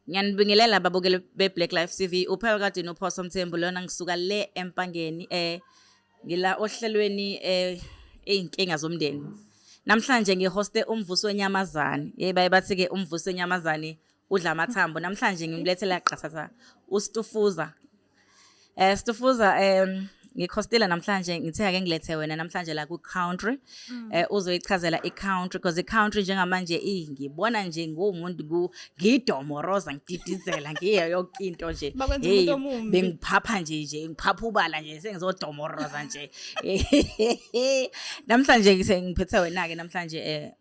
Ngiyanibingelela babukeli be-Black Life TV. Uphela kade noPhosa Mthembu lona, ngisuka le Empangeni, ngila ohlelweni eyinkinga zomndeni. Namhlanje ngihoste umvusi wenyamazane. Hey, baye bathi ke umvusi wenyamazane udla amathambo. Namhlanje ngimlethela qathatha uStufuza. Stufuza, ngikhostela namhlanje, ngithe ake ngilethe wena namhlanje la ku country. Uzoyichazela i country because i country njengamanje ngibona nje ngumuntu ku ngidomoroza, ngididizela, ngiyo yonke into nje. Bakwenza Hey, umuntu omumbi. Bengiphapha nje, ngiphapha ubala nje, sengizodomoroza nje. Namhlanje ngise ngiphethe wena ke namhlanje,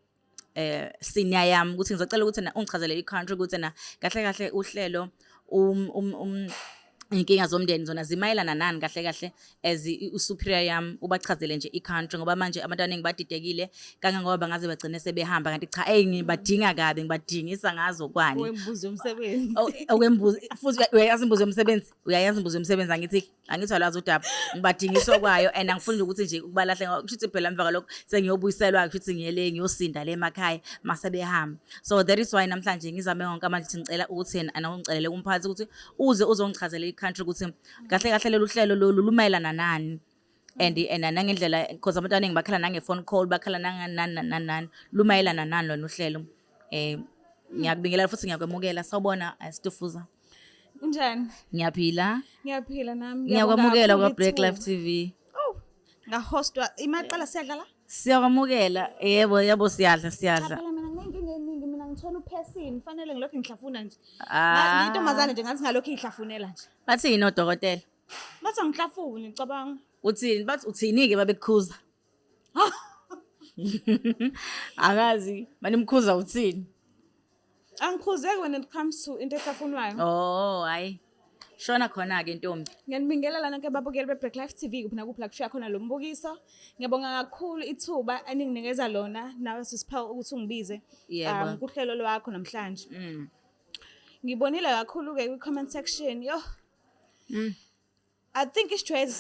senior yami, ukuthi ngizocela ukuthi na ungichazele i-country, ukuthi na kahle kahle uhlelo inkinga zomndeni zona zimayelana nani kahle kahle, as u-superior yami, ubachazele nje i-country, ngoba manje abantu abaningi badidekile kangangoba bangaze bagcine sebehamba, kanti cha, eyi, ngibadinga kabi, ngibadingisa ngazo kwani. Wembuzo yomsebenzi. Okwembuzi futhi uyayazi imbuzo yomsebenzi, uyayazi imbuzo yomsebenzi, angithi alwazi udaba, ngibadingiswa kwayo and angifuni nje ukuthi nje ukubalahle, ngoba kusho ukuthi phela emva kwalokho sengiyobuyiselwa, kusho ukuthi ngiyele ngiyosinda le emakhaya mase behamba. So that is why namhlanje ngizame wonke amanje ukuthi ngicela ukuthi yena ana ungicelele kumphathi ukuthi uze uzongichazela i-country, ukuthi kahle kahle lolu hlelo lolu lumayelana nani and nangendlela, because abantu abaningi bakhala nange-phone call, bakhala nangani nani nani nani, lumayelana nani lona uhlelo. Ngiyakubingelela futhi ngiyakwemukela. Sawubona, Stufuza. Unjani? Ngiyaphila. Ngiyaphila nami. Ngiyakwamukela Ngiyabonga kwa-Black kakhulu Life TV. Oh, ngahostwa imaqala siyadlala? Siyakwamukela, yebo, siyadla, Cha, siyadla. phela mina nginenkinga eningi, mina ngithola uphesini, fanele ngilokhu ngihlafuna nje. Ah. Ngiyintombazane nje, ngathi ngalokhu ngihlafunela nje. Bathini odokotela? Bathi angihlafuni, ngicabanga. Uthini? Bathi uthini-ke babekukhuza? Akazi manimkhuza uthini. Angikhuzeki when it comes to into ehlafunwayo. Oh, hayi, shona khona-ke ntombi. Ngiyanibingelela nonke babukeli be-Black Life TV kuphi nakuphi la kufika khona lo mbukiso. Ngiyabonga kakhulu ithuba eninginikeza lona nawe sisiphawu ukuthi ungibize kuhlelo lwakho namhlanje. Ngibonile kakhulu-ke kwi-comment section, yo. I think isijwayezi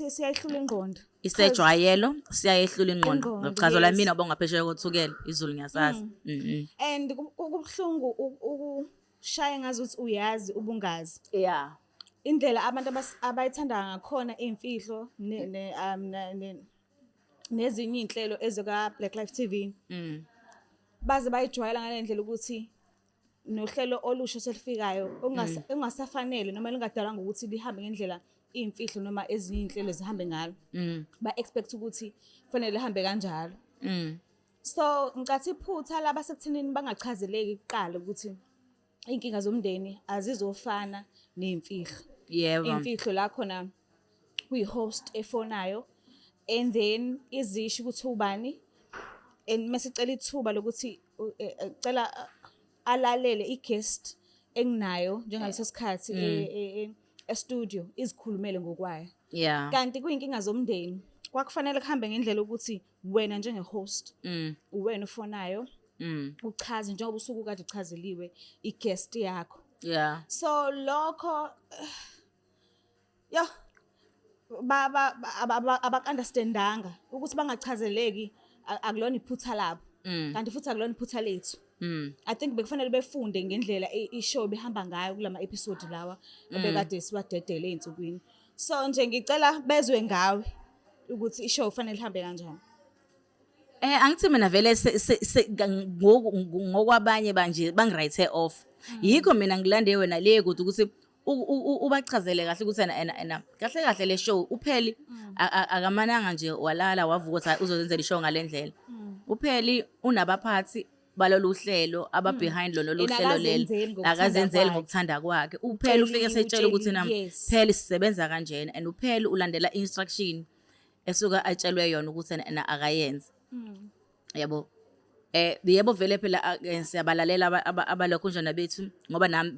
siyayihlula ingqondo. Isejwayelo siyayehlula ingqondo. Ingqondo, Ngokuchazelwa yes. mina ngoba ngaphesheya kothukela izulu, ngiyasazi. And kubuhlungu ukushaya ngazuthi uyazi ubungazi. Indlela abantu abayithanda ngakhona iy'mfihlo nezinye iy'nhlelo ezika Black Life TV. Baze bayijwayela ngale ndlela ukuthi nohlelo olusha selifikayo ongasafanele noma lingadalwanga ukuthi lihambe ngendlela iy'mfihlo noma ezinye iy'nhlelo zihambe ngalo. Ba-expect ukuthi kufanele lihambe kanjalo. So ngicathi iphutha laba sekuthenini bangachazeleki kuqala ukuthi iy'nkinga zomndeni azizofana ney'mfihlo. Iy'mfihlo la khona kuyi-host efonayo and then izisho ukuthi ubani and mase icela ithuba lokuthi cela alalele i-guest enginayo njengaleso sikhathi e-studio izikhulumele ngokwayo. Kanti kuyinkinga zomndeni kwakufanele kuhambe ngendlela ukuthi wena njenge-host uwena ufonayo, uchaze njengoba usuke kade uchazeliwe i-guest yakho. So lokho yo ba ba abak-understandanga ukuthi bangachazeleki akulona iphutha labo, kanti futhi akulona iphutha lethu. I think bekufanele befunde ngendlela i-show behamba ngayo kulama episode lawa ebekade siwadedele ey'nsukwini. So nje ngicela bezwe ngawe ukuthi i-show kufanele ihambe kanjani. Angithi mina vele ngokwabanye banje bangi-write off. Yikho mina ngilande wena le kude ukuthi ubachazele kahle ukuthi ena kahle kahle le show upheli akamananga nje walala wavuka ukuthi hayi, uzozenzela ishow ngale ndlela. Upheli unabaphathi balolu hlelo aba behind lolo Yena hlelo lelo. akazenzeli ngokuthanda Akazenzeli kwakhe. ngokuthanda kwakhe. Upheli ufike Uceliwe, setshela ukuthi na utsheliwe, yes. pheli sisebenza kanjena, and upheli ulandela instruction esuka atshelwe yona ukuthi ena akayenze. Yabo. Yebo vele phela siyabalalela abalokhu njena bethu, ngoba nami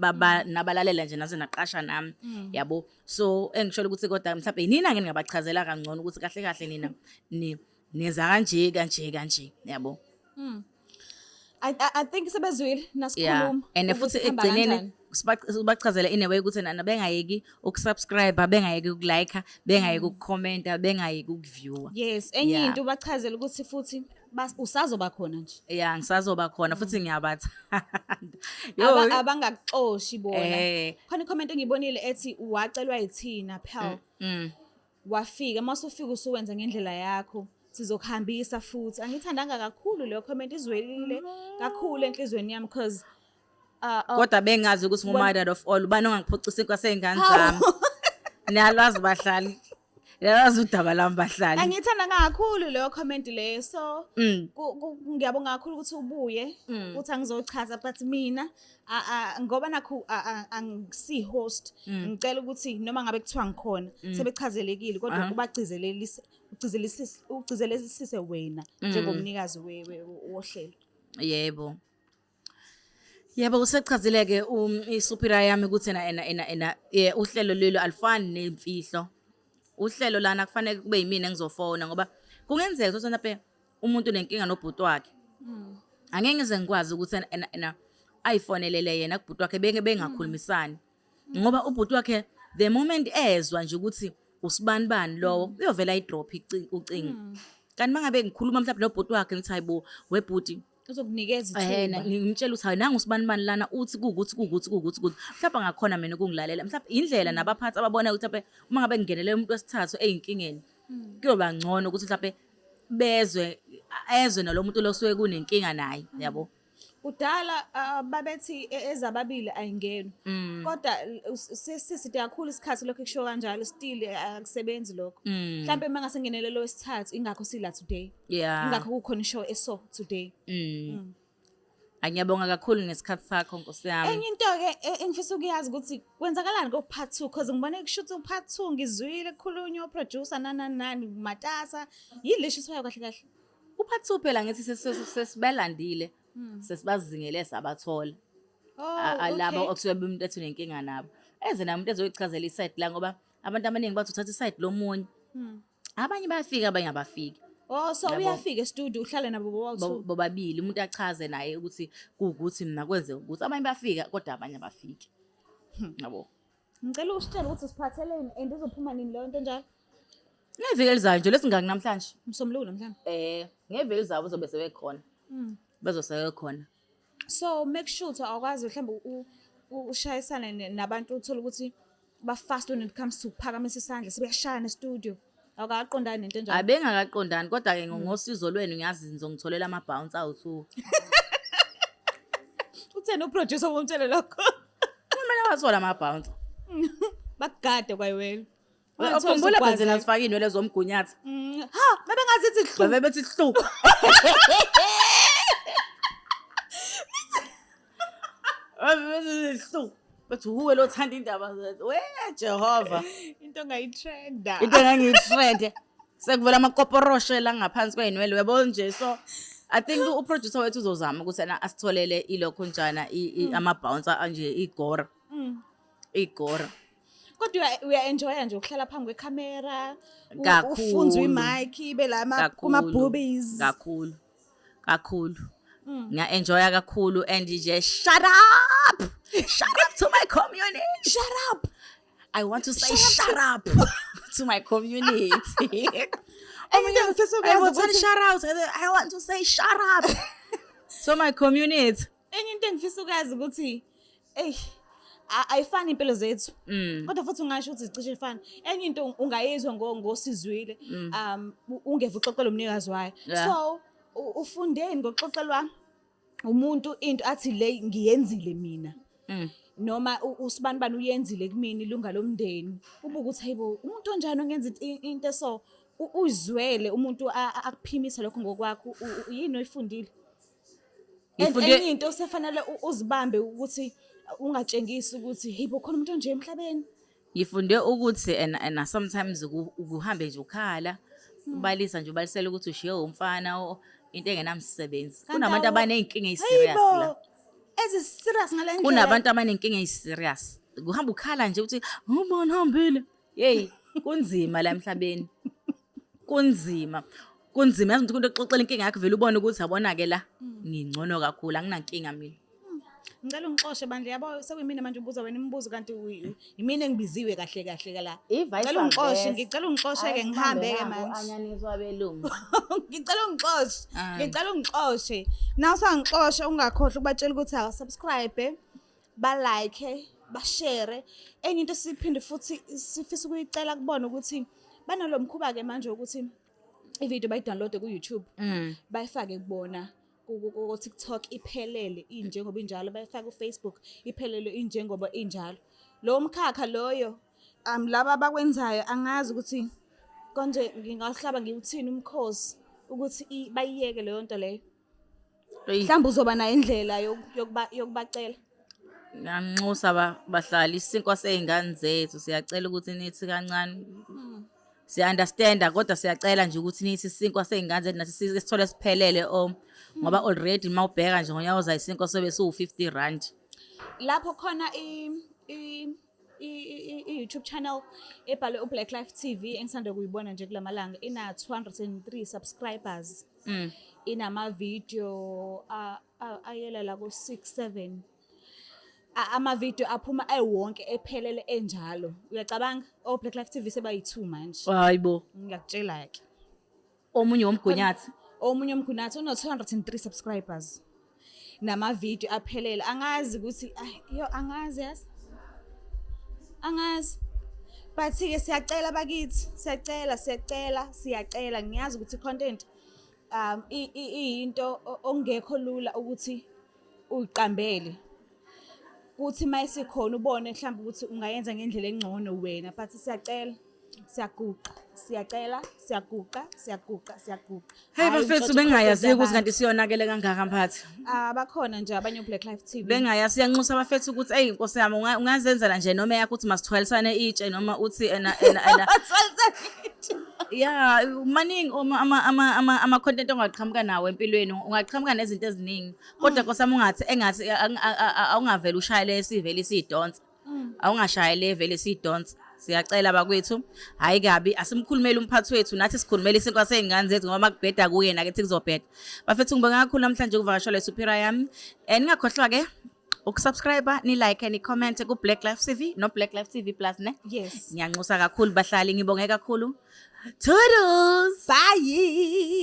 nabalalela nje naze naqasha nami, yabo. So engisholo ukuthi kodwa mhlawumbe nina ngeke ngabachazela kangcono ukuthi kahle kahle nina ni nenza kanje kanje kanje, yabo. I think sebezwile nasikhuluma And ukuthi futhi kuhamba ekugcineni kanjani. sibachazela in a way ukuthi nana bengayeki ukusubscribe, bengayeki ukulike, bengayeki ukucomment, bengayeki ukuviewer. Yes, enye into ubachazela ukuthi futhi Usazoba khona nje. Ya, ngisazoba khona futhi ngiyabathanda. Yo, Abangakuxoshi bona. Khona i-comment engiyibonile ethi wacelwa yithina phel. Wafika, uma usufika usuwenza ngendlela yakho, sizokuhambisa futhi. Angithandanga kakhulu leyo comment, izwelile kakhulu enhlizweni yami because Kodwa bengazi ukuthi ngu-mother of all, ubani ongangiphucisa inkwa sey'ngane zami. Niyalwazi bahlali, niyalwazi udaba lami bahlali. Angithanda kakhulu leyo comment leyo, so ngiyabonga kakhulu ukuthi ubuye ukuthi angizochaza, but mina ngoba nakhu angisi-host, ngicela ukuthi noma ngabe kuthiwa ngikhona sebechazelekile, kodwa ubagcizelelise, ugcizelisise wena njengomnikazi wohlelo. Yebo, usechazile-ke i-superior yami ukuthi ena ena ena ena uhlelo lelo alifani nemfihlo. Uhlelo lana kufanele kube yimina engizofona ngoba kungenzeka ukuthi mhlampe umuntu unenkinga nobhuti wakhe. Angeke ngize ngikwazi ukuthi ena ena ena ayifonelele yena kubhuti wakhe beke bengakhulumisani. Ngoba ubhuti wakhe the moment ezwa nje ukuthi usibani bani lowo, uyovela ayi-drop ucingo. Kanti mangabe ngikhuluma mhlawumbe nobhuti wakhe ngithi, hayibo webhuti, uzokunikeza ithuba. Ngimtshela ukuthi hayi, nangu usibani bani lana uthi kuwukuthi kuwukuthi kuwukuthi kuwukuthi, mhlawumbe angakhona mina ukungilalela. Mhlawumbe indlela nabaphathi ababona ukuthi mhlawumbe uma ngabe ngingenele umuntu wesithathu ey'nkingeni, kuyoba ngcono ukuthi mhlawumbe bezwe, ezwe nalo muntu lo osuke kunenkinga naye, yabo. Kudala babethi ezababili ayingenwa, kodwa seside kakhulu isikhathi lokho kushiwo kanjalo, still akusebenzi lokho. Mhlawumbe uma ngase ngenelelo wesithathu, ingakho sila today, ingakho kukhona ishow eso today. Angiyabonga kakhulu ngesikhathi sakho, nkosi yami. Enye into-ke engifisa ukuyazi ukuthi kwenzakalani ko-part 2, cause ngibone kushuthi u-part 2, ngizwile kukhulunywa uproducer nani nani matasa, yini le shuthiwayo kahle kahle? U-part 2 phela ngithi sesibalandile, sesibazingele, sabathola. Oh, Labo okay. okusuke umuntu ethi unenkinga nabo. Eze naye umuntu ezoyichazela i-side la, ngoba abantu abaningi bathi uthatha i-side lomunye. Abanye bayafika, abanye abafiki. Oh, so Yabo. Uyafika e-studio uhlale nabo bobawu-two? Bobabili, umuntu achaze naye ukuthi kuwukuthi mina kwenze ukuthi abanye bayafika kodwa abanye abafiki. Yabo. Ngicela usitshele ukuthi siphatheleni and izophuma nini leyo nto njalo? Ngeviki elizayo nje, lesingaki namhlanje? Msombuluko namhlanje. Ngeviki elizayo bazobe sebekhona. Bazobe sebekhona. So make sure ukuthi awukwazi mhlawumbe ushayisane nabantu, uthole ukuthi ba-fast when it comes to ukuphakamisa isandla, sebeyashayana e-studio. Awukaqondani nento enjalo? Abengakaqondani, kodwa-ke ngosizo lwenu ngiyazi nizongitholela ama-bounce awu-two. Utheni uproducer womtshele lokho? Kumele wathole ama-bounce. Bakugade kwayiwena. Ukhumbula phela thina sifake iy'nwele zomgunyathi. Ha, babengazithi hlu. Babe bethi hlu. Babe bethi hlu. Bathi uwe lo thanda indaba zethu. We Jehova. Into ongayitrenda. Into engangiyitrend. Sekuvela amakoporoshe la ngaphansi kwey'nwele, uyabo nje. So I think uproducer wethu uzozama ukuthi ena asitholele ilokho njana ama-bouncer anje igora. Igora. Kodwa uya-enjoya nje ukuhlala phambi kwekhamera, Kakhulu. ufunzwe imic ibe la Kakhulu. kuma-boobies. Kakhulu. Kakhulu. Ngiya-enjoya kakhulu and nje shut up. Shut up to my community. Shut up. I want to say shut up to my community. Enye into engifisa I ukuyazi want to ukuthi shout out. I want to say shut up to my community. Enye into engifisa ukuyazi ukuthi eyi ayifani impilo zethu. Kodwa futhi ungasho ukuthi zicishe ifane. Enye into ungayizwa ngosizwile, ungeve uxoxela umnikazi wayo. So ufundeni ngokuxoxelwa umuntu into athi le ngiyenzile mina? Noma usibani bani uyenzile kumina, ilunga lomndeni. Ubuka ukuthi hayibo, umuntu onjani ongenza into eso, uzwele umuntu akuphimisa lokho ngokwakho, yini oyifundile? And enye into osefanele uzibambe ukuthi ungatshengisi ukuthi hey bo, khona umuntu onje emhlabeni. Ngifunde ukuthi and sometimes ukuhambe nje ukhala, ubalisa nje, ubalisela ukuthi ushiye umfana into engenamsebenzi. Kanti Kunabantu abaney'nkinga ey'serious la. Hayibo, ezi-serious ngale ndlela. Kunabantu abaney'nkinga ey'serious. Kuhamba ukhala nje ukuthi ubani hambile. Hey, kunzima la emhlabeni. Kunzima. Kunzima, yazi ukuthi umuntu exoxela inkinga yakhe vele ubone ukuthi yabona ke la ngingcono kakhulu, anginankinga mina. Ngicela ungixoshe bandla, yabo, sekuyimina manje ubuza wena imibuzo, kanti yimina engibiziwe kahle kahle ka la. Ngicela ungixoshe, ngicela ungixoshe-ke, ngihambe-ke manje. Anyaniswa abelungu. Ngicela ungixoshe. Ah. Ngicela ungixoshe. Na usangixoshe, ungakhohlwa ukubatshela ukuthi aba-subscribe, ba-like, ba-share. Enye into siphinde futhi sifisa ukuyicela kubona ukuthi banalo mkhuba-ke manje ukuthi ividiyo bayi-download ku-YouTube, bayifake kubona ku-TikTok iphelele injengoba injalo, bayifake ku-Facebook iphelele injengoba injalo. Lowo mkhakha loyo, laba abakwenzayo, angazi ukuthi konje ngingahlaba ngiwuthini umkhosi ukuthi bayiyeke leyo nto leyo. Mhlawumbe uzoba nayo indlela yokubacela. Ngiyanxusa bahlali, isinkwa sey'ngane zethu, siyacela ukuthi nithi kancane. Siya-understanda, kodwa siyacela nje ukuthi nithi isinkwa sey'ngane zethu nathi sithole siphelele, o ngoba already uma ubheka nje ngonyaka ozayo isinkwa sobe siwu-R50. Lapho khona i-YouTube channel ebhalwe uBlack Life TV engisanda kuyibona nje kulamalanga ina 203 subscribers. Inama video ayela la ku 6 7, ama-video aphuma ewonke ephelele enjalo. Uyacabanga, o Black Life TV sebayi-2 manje. Hayi bo. Ngiyakutshela-ke. Omunye womgunyathi. Omunye umgunyathi uno-203 subscribers nama-video aphelele. Angazi ukuthi, ay, yo, angazi, yazi, angazi, but-ke siyacela bakithi, siyacela, siyacela, siyacela. Ngiyazi ukuthi i-content iyinto ongekho lula ukuthi uyiqambele, kuthi uma isikhona ubone mhlawumbe ukuthi ungayenza ngendlela engcono wena, but siyacela, siyaguqa, siyacela, siyaguqa, siyaguqa, siyaguqa. Hey Hhayi, bafethu, ntshontshe bengingayazi ukuthi abantu. Kanti siyonakele kangaka, mphathi. Ah, bakhona nje abanye Black Life TV. Bengayazi. Siyanxusa abafethu ukuthi, eyi nkosi yami, ungazenzela nje noma yakho ukuthi masithwalisane itshe, noma uthi ena ena ena, ya, maningi ama content ongaqhamuka nawo empilweni, ungaqhamuka nezinto eziningi, kodwa nkosi yami, ungathi engathi awungavele ushayele sivele isidonsa, awungashayele vele sidonsa. Siyacela bakwethu, hayi kabi, asimkhulumeli umphathi wethu, nathi sikhulumela isinkwa sey'ngane zethu, ngoba makubheda kuye nakithi kuzobheda. Bafethu, ngibonga kakhulu namhlanje ukuvakashelwa i-superior yami. Ningakhohlwa-ke uku-subscribe, ni-like, ni-comment ku-Black Life TV no-Black Life TV Plus, ne? Yes. Ngiyanxusa kakhulu bahlali, ngibonge kakhulu. Toodles. Bye.